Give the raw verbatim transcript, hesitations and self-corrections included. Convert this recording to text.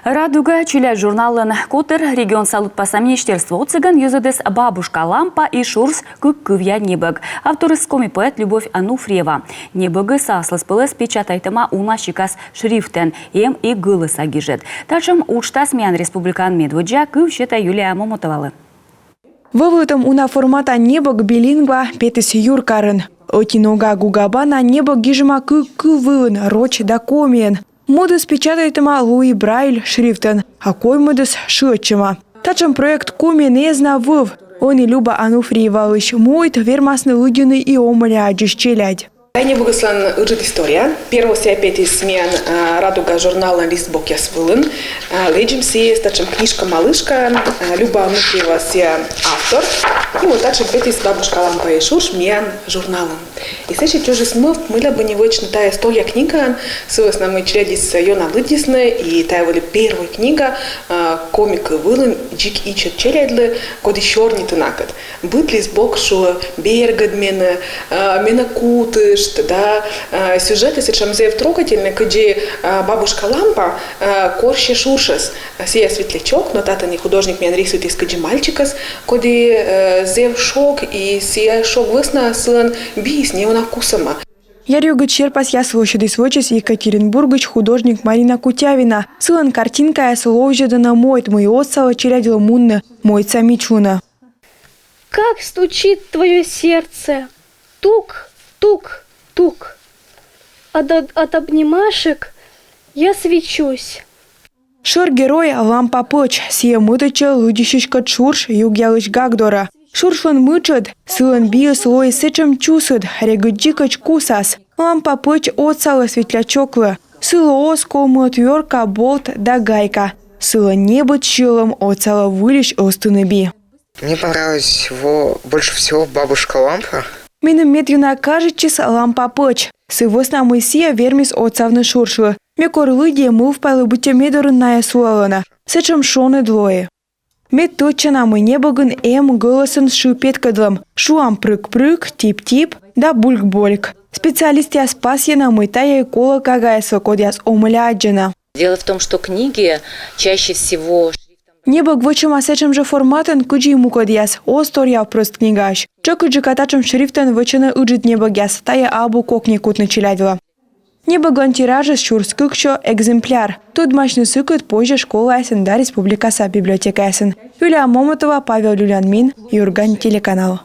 «Радуга» челядь журналын котыр регионса лыдпаса министерство отсӧгӧн йӧзӧдіс «Бабушка лампа и шурс» кык кывъя небӧг. Авторыс — коми поэт Любовь Ануфриева. Небӧгыс аслыспӧлӧс печатайтӧма уна сикас шрифтӧн, эм и гӧлӧса гижӧд. Татшӧм уджтас миян республикаын медводдза, кыв сета Юлия Момотовалы. Вӧвлытӧм уна формата небӧг, «Билингва», петіс юркарын. Ӧти нога гугаба на небӧг гижӧма кык кыв вылын, роч да комиӧн. Мӧдыс печатайтӧма Луи Брайль шрифтӧн, а коймӧдыс шыӧдчӧма. Татшӧм проект комиӧн эз на вӧв. Ӧні Люба Ануфриевалысь мойд вермасны лыддьыны и омӧля аддзысь челядь. Тайӧ небӧгыслӧн ыджыд история. Первой сійӧ петіс миян, а, «Радуга» журналын листбокъяс вылын. А, лэдзим сійӧс татшӧм книжка-малышкаӧн. А, Люба Ануфриева сійӧ автор. И вот татшӧм петіс «Бабушка лампа и шурс» миян журналын. И сэтчӧ чужис мӧвп, мыйла бы не вӧчны тайӧс торъя книгаӧн, сы вӧсна мый челядьыс ёна лыддисны, и тайӧ вӧлі первой книга, а, коми кыв вылын дзик ичӧт челядьлы, коді сёрнитӧ накӧд. Быд листбок шуӧ: «Бергӧд менӧ», а, «Менӧ кутышт», да. А, сюжетыс сэтшӧм зэв трогательнӧй, кыдзи, а, бабушка лампа, а, корсьӧ шурсӧс. Сійӧ светлячок, но татӧн и художник миян рисуйтіс кыдзи мальчикӧс, коді, э, зэв шог, и сійӧ шог вӧсна сылӧн биыс неуна кусӧма. Яръюгыд серпасъяс лӧсьӧдіс-вӧчис Екатеринбургысь художник Марина Кутявина. Сылӧн картинкаяс ловзьӧдӧны мойд, мый отсалӧ челядьлы мунны мойдса мичлунӧ. Как стучит твоё сердце? Тук, тук, тук. От, от обнимашек я свечусь. Шӧр герой — лампа пӧч. Сійӧ мытӧдчӧ лыддьысьыськӧд шурс югъялысь гаг дорӧ. Шурслӧн мытшӧд, сылӧн биыс лои сэтшӧм чусыд, регыд дзикӧдз кусас. Лампа пӧч отсалӧ светлячоклы. Сылы оз ковмы отвёрка, болт да гайка. Сылӧн небыд сьӧлӧм отсалӧ выльысь ӧзтыны би. Мне понравилось всего, больше всего «Бабушка лампа». Меным медъёна кажитчис «Лампа пӧч». Сы вӧсна мый сійӧ вермис отсавны шурслы. Ме кор лыдди, мӧвпалі, быттьӧ ме дорын найӧ сулалӧны. Сэтшӧм шоныд лои. Ме тӧдчана, мый небӧгын эм гӧлӧсӧн шы петкӧдлӧм. Шуам прыг-прыг, тип-тип да бульк-больк. Специалистъяс пасйӧны, мый тайӧ колӧ кагаяслы, кодъяс омӧля аддзӧны. Дело в том, что книги чаще всего... Небӧг вӧчӧма сэтшӧм жӧ форматӧн, кыдзи и мукӧдъяс, оз торъяв прӧст книгаысь. Тшӧкыдджыка татшӧм шрифтӧн вӧчӧны ыджыд небӧгъяс, тайӧ абу кокни кутны челядьлы. Небӧглӧн тиражыс сюрс кыксё экземпляр. Тӧдмасьны сыкӧд позьӧ школаясын да республикаса библиотекаясын. Юлия Момотова, Павел Люлянмин, «Юрган» телеканал.